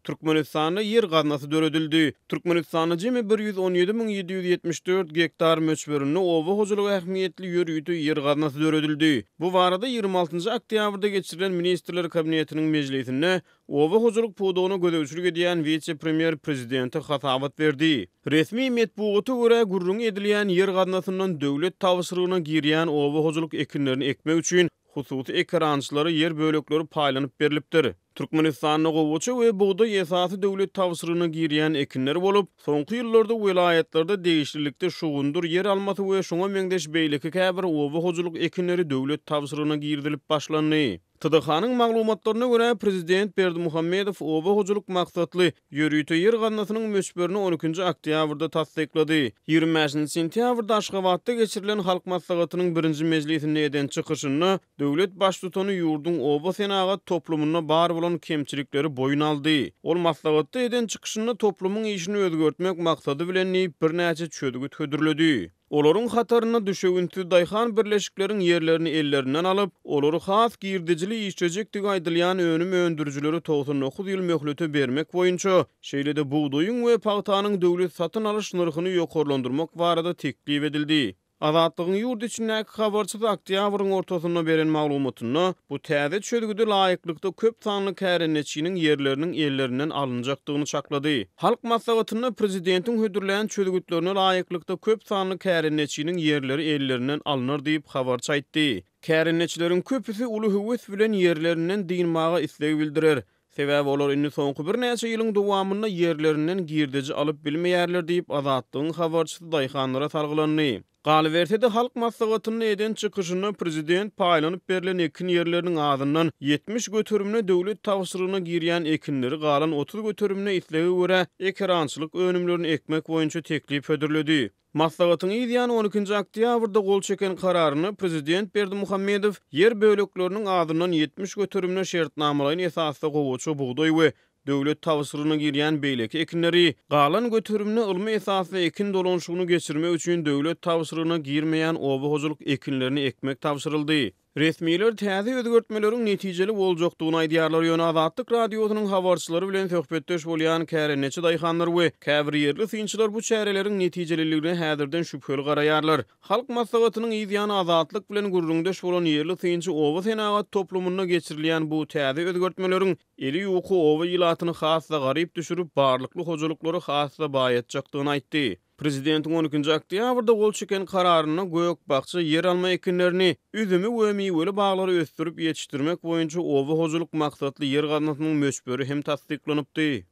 Türkmenistanda ýer gaznasy döredildi. Türkmenistanda jemi 117 774 gektar möçberinde oba hojalyk ähmiýetli ýörite ýer gaznasy döredildi. Bu barada 26-njy oktýabrda geçirilen Ministrler Kabinetiniň mejlisinde oba hojalyk pudagyna gözegçilik edýän wise-premýer prezidente hasabat berdi. Resmi metbugata görä, gürrüňi edilýän ýer gaznasyndan döwlet tabşyrygyna girýän oba hojalyk ekinlerini ekmek üçin hususy ekerançylara ýer bölekleri paýlanyp berlipdir. Türkmenistanda gowaça we bugdaý esasy döwlet tabşyrygyna girýän ekinler bolup, soňky ýyllarda welaýatlarda degişlilikde şugundyr, ýer almasy we şuňa meňzeş beýleki käbir oba hojalyk ekinleri döwlet tabşyrygyna girizilip başlandy. TDH-nyň maglumatlaryna görä, prezident Berdimuhamedow oba hojalyk maksatly ýörite ýer gaznasynyň möçberini on ikinji oktýabrda tassyklady. 25-nji sentýabrda Aşgabatda geçirilen Halk Maslahatynyň birinji mejlisinde eden çykyşynda döwlet Baştutany ýurduň oba senagat toplumynda bar bolan kemçilikleri boýun aldy. Ol maslahatda eden çykyşynda toplumyň işini özgertmek maksady bilen diýip, birnäçe çözgüt hödürledi. Olaryň hatarynda düşewüntsiz daýhan birleşikleriň ýerlerini ellerinden alyp, olary has girdejili işlejekdigi aýdylýan önüm öndürijilere 99 ýyl möhlete bermek boýunça, şeýle-de bugdaýyň we pagtanyň döwlet satyn alyş nyrhyny ýokarlandyrmak barada teklip edildi. Azatlygyň ýurt içindäki habarçysy oktýabryň ortasynda beren maglumatynda, bu täze çözgüde laýyklykda köp sanly kärendeçiniň ýerleriniň ellerinden alynjakdygyny çaklady. Halk Maslahatynda prezidentiň hödürlän çözgütlerine laýyklykda köp sanly kärendeçiniň ýerleri ellerinden alnar diýip, habarçy aýtdy. Kärendeçileriň köpüsi uly höwes bilen ýerlerinden dynmaga isleg bildirer. Sebäbi olar indi soňky birnäçe ýylyň dowamynda ýerlerinden girdeji alyp bilmeýärler diýip, Azatlygyň habarçysy daýhanlara salgylandy. Galyberse-de, Halk Maslahatynda eden çykyşynda prezident paýlanyp berlen ekin ýerleriniň azyndan 70 göterimine döwlet tabşyrygyna girýän ekinleri, galan 30 göterimine islege görä ekerançylyk önümlerini ekmek boýunça teklip hödürledi. Maslahatyň yz ýany on ikinji oktýabrda gol çeken kararynda prezident Berdimuhamedow ýer bölekleriniň azyndan 70 göterimine şertnamalaýyn esasda gowaça, bugdaý we Döwlet tabşyrygyna girýän beýleki ekinleri, galan göterimini ylmy esasda ekin dolanyşygyny geçirmek üçin döwlet tabşyrygyna girmeýän oba hojalyk ekinlerini ekmek tabşyryldy. Resmiler täze özgertmeleriň netijeli boljakdygyny aýdýarlar, ýöne Azatlyk Radiosynyň habarçylary bilen söhbetdeş bolýan kärendeçi daýhanlar we käbir ýerli synçylar bu çäreleriň netijeliligine häzirden şübheli garaýarlar. Halk Maslahatynyň yz ýany Azatlyk bilen gürrüňdeş bolan ýerli synçy oba senagat toplumynda geçirilýän bu täze özgertmeleriň Eli ýuka oba ilatyny has-da garyp düşürip, barlykly hojalyklary has-da baýatjakdygyny aýtdy. Prezidentiň on ikinji oktýabrda gol çeken kararynda gök-bakja, ýeralma ekinlerini, üzümi we miweli baglary ösdürip ýetişdirmek boýunça oba hojalyk maksatly ýer gaznasynyň möçberi hem tassyklanypdy.